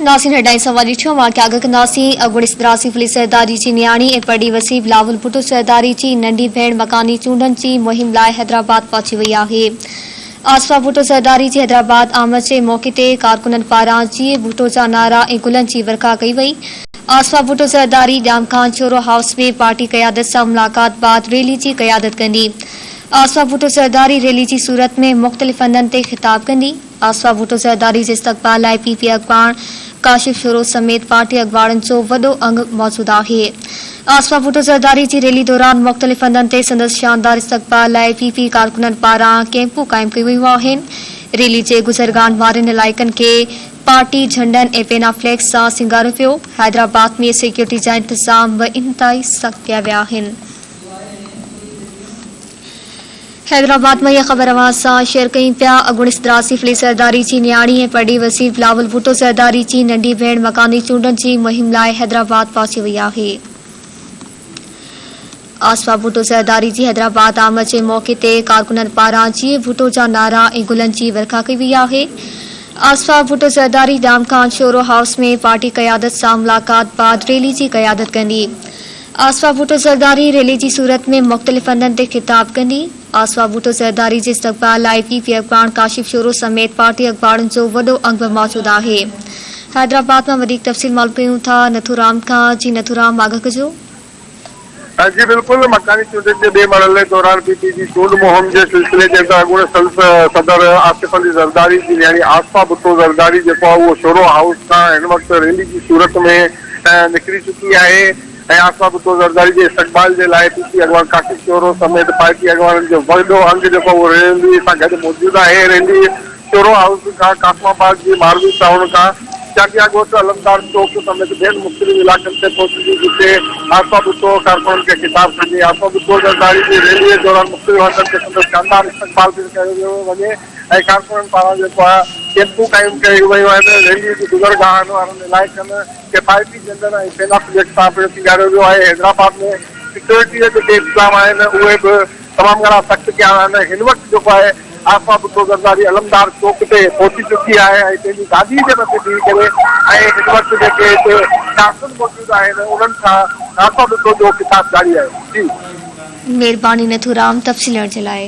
ناظرين هيڊلائنز اوهان ڏٺيون اوهان کي آگاهه ڪنداسين اڳوڻي صدر آصف علي زرداري جي نياڻي ۽ پرڏيهي وزير بلاول ڀٽو زرداري جي ننڍي ڀيڻ مڪاني چونڊن جي مهم لاء حيدرآباد پهچي وئي آهي آصفه ڀٽو زرداري جي حيدرآباد آمد جي موقعي تي ڪارڪنن پاران جيئي ڀٽو جا نعرا ۽ گلن جي ورکا ڪئي وئي آصفه ڀٽو زرداري ڄام خان شورو هائوس ۾ پارٽي قيادت سان ملاقات بعد ريلي جي قيادت ڪندي آصفه ڀٽو زرداري ريلي جي صورت ۾ مختلف هنڌن تي خطاب ڪندي. آصفه ڀٽو زرداري جي استقبال لاء پي پي اڳواڻ ڪاشف شورو سميت پارٽي اڳواڻن جو وڏو انگ موجود آهي. آصفه ڀٽو زرداري جي ريلي دوران مختلف هنڌن تي سندس شاندار استقبال لاء پي پي ڪارڪنن پاران ڪئمپون قائم ڪيون ويون آهن. ريلي جي گذرگاهن وارن علائقن کي پارٽي جهنڊن ۽ پينافليڪس سان سينگاريو ويو. حيدرآباد ۾ سيڪيورٽي جا انتظام به انتهائي سخت ڪيا ويا آهن. حيدرآباد مان اها خبر اوهان سان شيئر ڪيون پيا، اڳوڻي صدر آصف علي زرداري جي نياڻي ۽ پرڏيهي وزير بلاول ڀٽو زرداري جي ننڍي ڀيڻ مڪاني چونڊن جي مهم لاء حيدرآباد پهچي وئي آهي. آصفه ڀٽو زرداري جي حيدرآباد آمد جي موقعي تي ڪارڪنن پاران جيئي ڀٽو جا نعرا ۽ گلن جي ورکا ڪئي وئي آهي. آصفه ڀٽو زرداري ڄام خان شورو هائوس ۾ پارٽي قيادت سان ملاقات بعد ريلي جي قيادت ڪندي. آصفه ڀٽو زرداري ريلي جي صورت ۾ مختلف هنڌن تي خطاب ڪندي. آصفه ڀٽو زرداري جي استقبال لاء پي پي اڳواڻ ڪاشف شورو سميت پارٽي اڳواڻن جو وڏو انگ به موجود آهي. حيدرآباد مان وڌيڪ تفصيل معلوم ڪيون ٿا نٿو رام کان جي نٿو رام آگاهه ڪجو. جي بلڪل مڪاني چونڊن جي ٻئي مرحلي دوران پي پي جي چونڊ مهم جي سلسلي جي اندر اڳوڻي صدر آصف علي زرداري جي نياڻي آصفه ڀٽو زرداري جيڪو آهي اهو شورو هائوس کان هن وقت ريلي جي صورت ۾ نڪري چڪي آهي ۽ آصفه ڀٽو زرداري جي استقبال جي لاء پي پي اڳواڻ ڪاشف شورو سميت پارٽي اڳواڻن جو وڏو انگ جيڪو اهو ريلي سان گڏ موجود آهي. ريلي شورو هائوس کان قاسم آباد جي ماروي ٽائون کان چانڊيا ڳوٺ، علمدار چوڪ سميت ٻين مختلف علائقن تي پهچندي جتي آصفه ڀٽو ڪارڪنن کي خطاب ڪندي. آصفه ڀٽو زرداري جي ريلي دوران مختلف هنڌن تي سندس شاندار استقبال پڻ ڪيو ويو وڃي. ۽ ڪارڪنن پاران جيڪو آهي ڪيمپون قائم ڪيون ويون آهن، ريلي جي گذرگاهن وارن علائقن کي پائپي جهنڊن ۽ سينا فليگ سان پڻ سينگاريو ويو آهي، حيدرآباد ۾ سيڪيورٽي جا جيڪي انتظام آهن اهي به تمام گهڻا سخت ڪيا ويا آهن، هن وقت جيڪو آهي آصفه ڀٽو زرداري علمدار چوڪ تي پهچي چڪي آهي ۽ پنهنجي گاڏي جي مٿي بيهي ڪري ۽ هن وقت جيڪي هتي ڪارڪن موجود آهن انهن سان آصفه ڀٽو جو خطاب جاري آهي. جي. مهرباني نٿورام تفصيل ڏيڻ جي لاء.